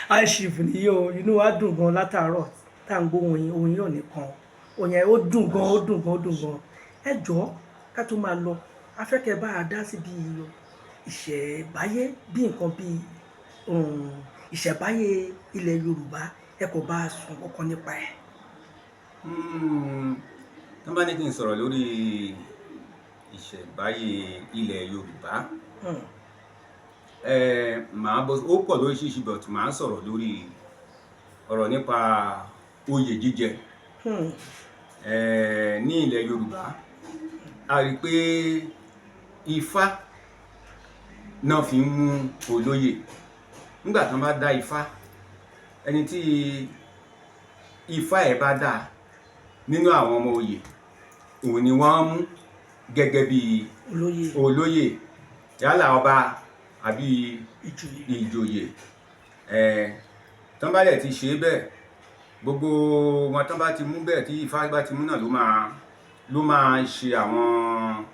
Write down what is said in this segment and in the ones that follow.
High Chief nìyí o. Inú wa dùn gan látàárọ̀ tá à ń gbóhùn yín. Ohùn yín ò ní kan òyìn. Ó dùn gan, ó dùn gan, ó dùn gan. Ẹ jọ̀ọ́, ká tó máa lọ, afẹ́kẹ́ bá a dá sí bí ìṣẹ̀báyé, bí nǹkan bí ìṣẹ̀báyé ilẹ̀ Yorùbá. Ẹ kò bá a sọ kankan nípa ẹ̀. Tó bá ní kí n sọ̀rọ̀ lórí ìṣẹ̀báyé ilẹ̀ Yorùbá, màá bọ́ ó pọ̀ lóríṣiríṣi, but màá sọ̀rọ̀ lórí ọ̀rọ̀ nípa oyè jíjẹ. Ní ilẹ̀ Yorùbá, a rí i pé Ifá náà fi ń mú olóyè. Nígbà tí wọ́n bá dá Ifá, ẹni tí Ifá ẹ̀ bá dá nínú àwọn ọmọ oyè, òun ni wọ́n mú gẹ́gẹ́ bí olóyè, olóyè, yálà ọba àbí ìjòyè. Ìjòyè. Tán bá dẹ̀ ti ṣe bẹ́ẹ̀, gbogbo wọn tán bá ti mú bẹ́ẹ̀, tí Ifá bá ti mú náà, ló máa ṣe àwọn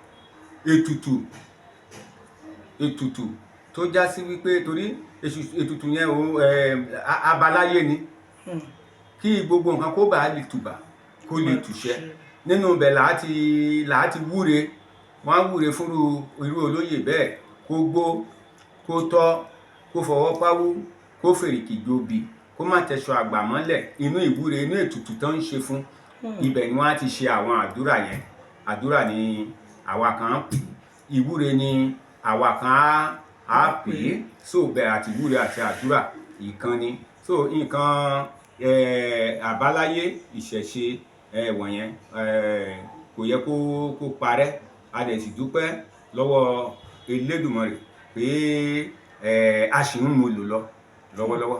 ètùtù tó já sí wípé torí ètùtù yẹn o, abaláyé ni kí gbogbo nǹkan kó bàa lè tùbà, kó lè tùṣẹ́. Nínú ibẹ̀ làá ti wúre. Wọ́n á wúre fúnru irú olóyè bẹ́ẹ̀, kó gbó, kó tọ́, kó fọwọ́ páwú, kó fèrèkì jobi, kó má tẹṣọ àgbà mọ́lẹ̀. Inú ìwúre, inú ètùtù tó ń ṣe fún, ibẹ̀ ni wọ́n á ti ṣe àwọn àdúrà yẹn. Àdúrà ni àwa kan á pè é, ìwúre ni àwa kan á pè é. So bẹ́ẹ̀, àti ìwúre àti àdúrà, ìkan ni. So nǹkan àbáláyé, ìṣẹ̀ṣe wọ̀nyẹn kò yẹ kó parẹ́. A dẹ̀ sì dúpẹ́ lọ́wọ́ Elédùmarè pé a sì ń mú lò lọ lọ́wọ́lọ́wọ́.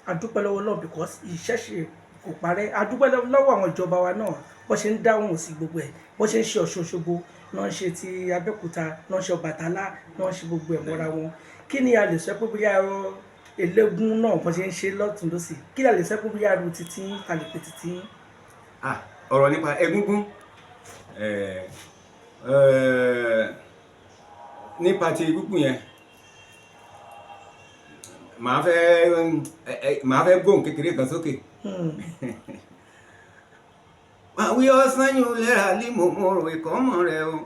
A dúpẹ́ lọ́wọ́ Ọlọ́run because ìṣẹ̀ṣe kò parẹ́. A dúpẹ́ lọ́wọ́ àwọn ìjọba wa náà, bó ṣe ń dáhùn sí gbogbo ẹ̀, bó ṣe ń ṣe Ọ̀ṣun Òṣogbo náà, ń ṣe ti Abẹ́òkúta náà, ń ṣe Ọbàtálá náà, ń ṣe gbogbo ẹ̀ mọ́ra wọn. Kí ni a lè sọ pé bóyá ẹ̀rọ eléégún náà, bó ṣe ń ṣe lọ́tún lọ́sì, kí ni a lè sọ pé bóyá ẹrù títí ta lè pè títí? Ah, ọ̀rọ̀ nípa egúngún, nípa ti egúngún yẹn, màá fẹ́ gbóhùn kékeré kan sókè. Wí ọ̀sán yìí lẹ́ra lí mòmòrò ìkọ́mọ̀ rẹ̀ o.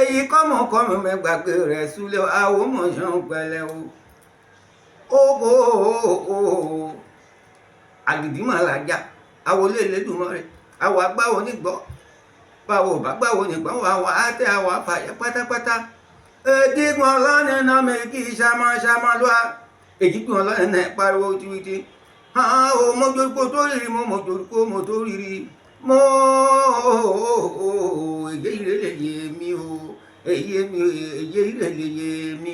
Èyí kọ́mọkọ́mọ mẹ́gbàgbé rẹ̀ súlẹ̀ àwòmọ̀ṣán pẹ̀lẹ́ o. Ogo àgìdìmọ̀ làjà àwọlé Elédùmarè, àwọ̀ àgbáwo nígbọ́, báwo bá gbáwo nígbọ́, àwọ̀ àtẹ àwọ̀ àfàyẹ pátápátá. Èdìgún ọlọ́ni náà méjì ṣàmọ́ lọ́wọ́ èjìgún ọlọ́ni náà pariwo wìtìwìtì hàn ó. Mojúkó tó rírì, mo mojúkó mo tó rírì mo. Èyí ìrẹ̀lẹ̀ yé mi o, èyí mi, èyí ìrẹ̀lẹ̀ yé mi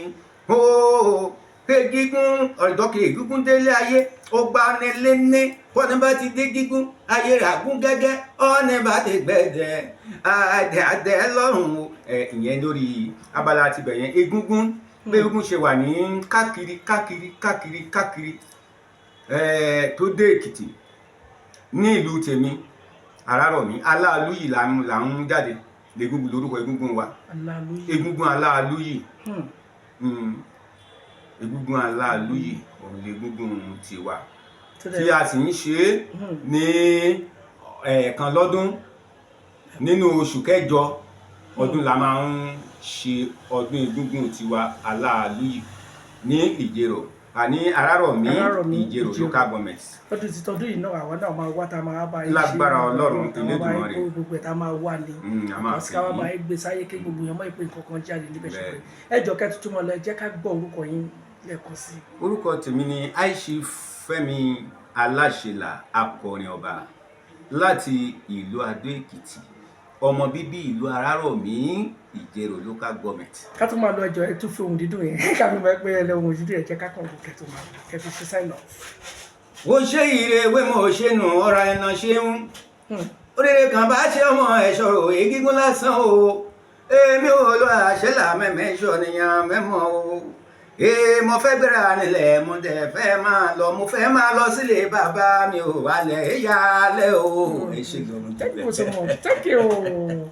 o. Egígún ọ̀dọ́kẹ́, egúngún délé ayé, ó gba nílé ní kọ́ni bá ti dé gígún ayé rẹ̀ àgún gẹ́gẹ́, ọ̀nì bá ti gbẹ̀dẹ̀ àdẹ àdẹ lọ́rùn o. Ẹ ìyẹn lórí abala tibẹ̀ yẹn. Egúngún, bí egúngún ṣe wà ní káàkiri káàkiri káàkiri káàkiri, tó dé Èkìtì, ní ìlú tèmi Arárọ̀mí, Aláàlú yìí là ń jáde lẹ́gúngún, lórúkọ egúngún wa. Aláàlúyì. Egúngún Aláàlú yìí. Egúngún Aláàlú yìí, òun legúngún tiwa tó tí dẹ̀ a sì ń ṣe é ní ẹ̀ẹ̀kan lọ́dún, nínú oṣù kẹjọ ọdún la máa ń ṣe ọdún egúngún tiwa Aláàlú yìí ní Ìjẹ̀rò, àní Arárọ̀mí. Arárọ̀mí, Ìjẹ̀rò. Ìjẹ̀rò. Local government. Lọ́dún ti tọdún yìí náà, àwa náà máa wá, tá a máa bá yín ṣe. Lágbára Ọlọ́run tá a máa bá yín Elédùmarè. kó gbogbo ẹ̀ tá a máa wà ní A máa àkọsí ká wá pè bá yín. yín gbé sáyé, kí gbogbo èèyàn mọ̀ pé nǹkan kan jáde níbẹ̀. Bẹ́ẹ̀. Ṣùgbọ́n ẹ jọ̀ọ́, kẹ́ tuntun mọ̀ lọ, ẹ jẹ́ ká gbọ́ orúkọ yín lẹ́ẹ̀kan sí i. Orúkọ tèmi ni Aisha Fẹ́mi Aláṣẹlà, akọrin ọba láti ìlú Adó Èkìtì, ọmọ bíbí ìlú Arárọ̀mí, Ìjẹ̀rò Local Government. Ká tó máa lọ, ẹ jọ̀ọ́, ẹ tún fi ohùn dídùn yẹn ká fi mọ̀ pé ẹ lẹ ohùn dídùn yẹn, jẹ́ ká kàn kó kẹ́ tó máa lọ, kẹ́ fi ṣe sign off. Ó ṣe ire wé mo ṣe nù ọ̀rọ̀ ẹ̀nà ṣeun. Oríire kan bá ṣe ọmọ ẹ̀ṣọ́rò egígún lásán o. Èmi ò lọ àṣẹlà mẹ́mẹ́ ṣọ nìyàn mẹ́mọ́ o. Ee, mo fẹ́ gbéra nílẹ̀, mo dẹ̀ fẹ́ máa lọ, mo fẹ́ máa lọ sílé bàbá mi ò wálẹ̀ yálẹ̀ o. Ẹ ṣe gan-an. Thank you so much, thank you.